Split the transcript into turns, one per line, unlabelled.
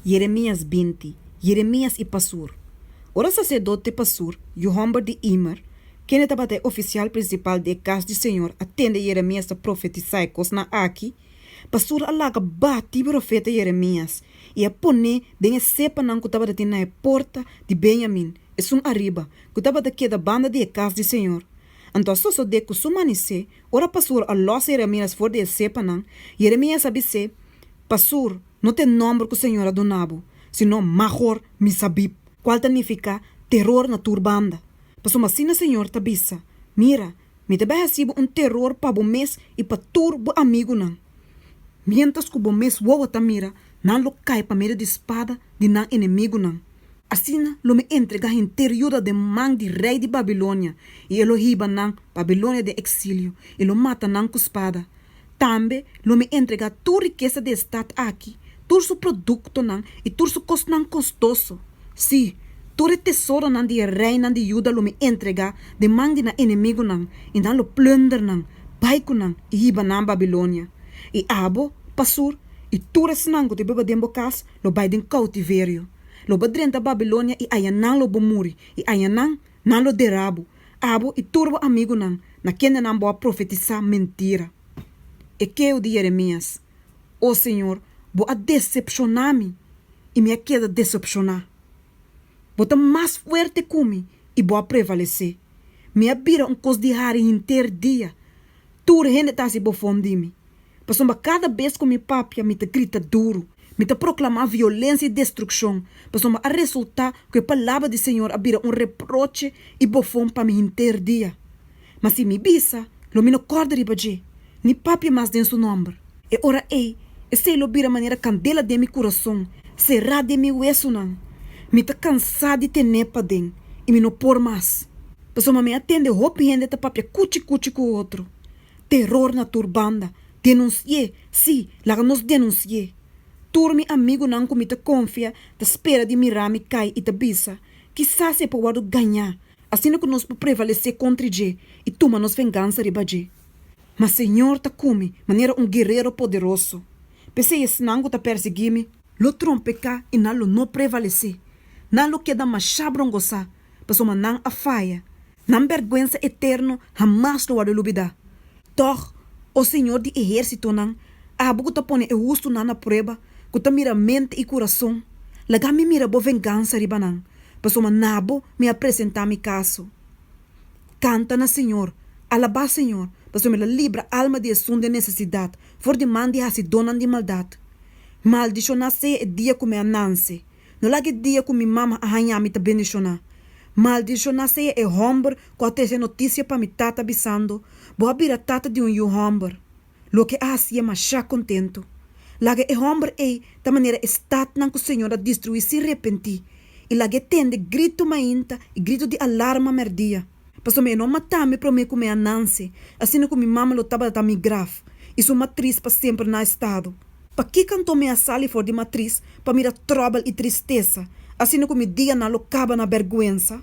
Yeremías 20, Yeremías i Pasur. Ora saserdote Pasur, yu hòmber di Imer, kende tabata e ofisial prinsipal di e kas di señor, a tende Yeremías ta profetisá e kosnan akí, Pasur a laga bati profeta Yeremías i a pon'é den e sepanan ku tabatin na e porta di Benyamin, esun ariba, ku tabata keda banda di e kas di señor. Anto a sosodé ku su manisé, ora Pasur a lòs Yeremías for di e sepanan, Yeremías a bis'é, Pasur, no ta e nòmber ku señor a duna bo, sino Mahor Misabib, kual ta nifiká teror na tur banda. Pasobra asina señor ta bisa, Mira, mi ta bai hasi bo un teror pa bo mes i pa tur bo amigunan. Miéntras ku bo mes wowo ta mira, nan lo kai pa medio di spada di nan enemigunan. Asina lo mi entregá henter Juda den man di rei di Babilonia, i e lo hiba nan Babilonia den eksilio i lo mata nan ku spada. Tambe lo mi entregá tur rikesa di e stat aki, tur su produktonan i tur su kosnan kostoso. Sí, tur e tesoronan di e reinan di Juda lo mi entregá den man di nan enemigunan, i nan lo plùnder nan, bai ku nan i hiba nan Babilonia. I abo, Pasur, i tur esnan ku ta biba den bo kas lo bai den koutiverio. Lo bo drenta Babilonia i ayanan lo bo muri, i ayanan nan lo dera bo, abo i tur bo amigunan na kendenan bo a profetisá mentira. E keu di Yeremías, O señor, bo a desepshoná mi, i mi a keda desepshoná. Bo ta mas fuerte ku mi i bo a prevalesé. Mi a bira un kos di hari henter dia. Tur hende ta hasi bofon di mi. Pasobra kada bes ku mi papia mi ta grita duru, mi ta proklamá violensia i destrukshon, pasobra a resultá ku e palabra di señor a bira un reproche i bofon pa mi henter dia. Ma si mi bisa, lo mi no kòrda riba dje, ni papia mas den su nòmber. E ora ei, esei lo bira manera kandela den mi kurason, será den mi wesunan. Mi ta kansá di ten'é paden, i mi no por mas. Pasobra mi a tende hopi hende ta papia kuchi kuchi ku otro. Teror na tur banda. Denunsi'é! Sí, laga nos denunsi'é! Tur mi amigunan ku mi ta konfia ta spera di mira mi kai i ta bisa, Kisas e por wòrdu gañá, asina ku nos por prevalesé kontra dje i tuma nos vengansa riba dje. Ma Señor ta ku mi manera un guerero poderoso. P'esei esnan ku ta persiguí mi lo trompeká i nan lo no prevalesé. Nan lo keda mashá brongosá, pasobra nan a faya. Nan bèrgwensa eterno hamas lo wòrdu lubidá. Tòg, o Señor di ehérsitonan, abo ku ta pone e hustunan na prueba, ku ta mira mente i kurason, laga mi mira bo vengansa riba nan, pasobra na bo mi a presentá mi kaso. Kanta na Señor, alabá Señor, pasobra el a libra alma di esun den nesesidat for di man di hasidónan di maldat. Maldishoná sea e dia ku mi a nanse! No laga e dia ku mi mama a haña mi ta bendishoná. Maldishoná sea e hòmber ku a trese notisia pa mi tata bisando, Bo a bira tata di un yu hòmber. Loke a hasié mashá kontentu. Laga e hòmber ei ta manera e statnan ku Señor a destruí sin repentí, i lag'é tende gritu mainta i gritu di alarma mèrdia. Pasobra e no mata mi promé ku mi a nanse, asina ku mi mama lo tabata ta mi graf i su matris pa semper na estado. Pakiko anto mi a sali for di matris pa mira tròbel i tristesa, asina ku mi dianan lo kaba na bèrgwensa?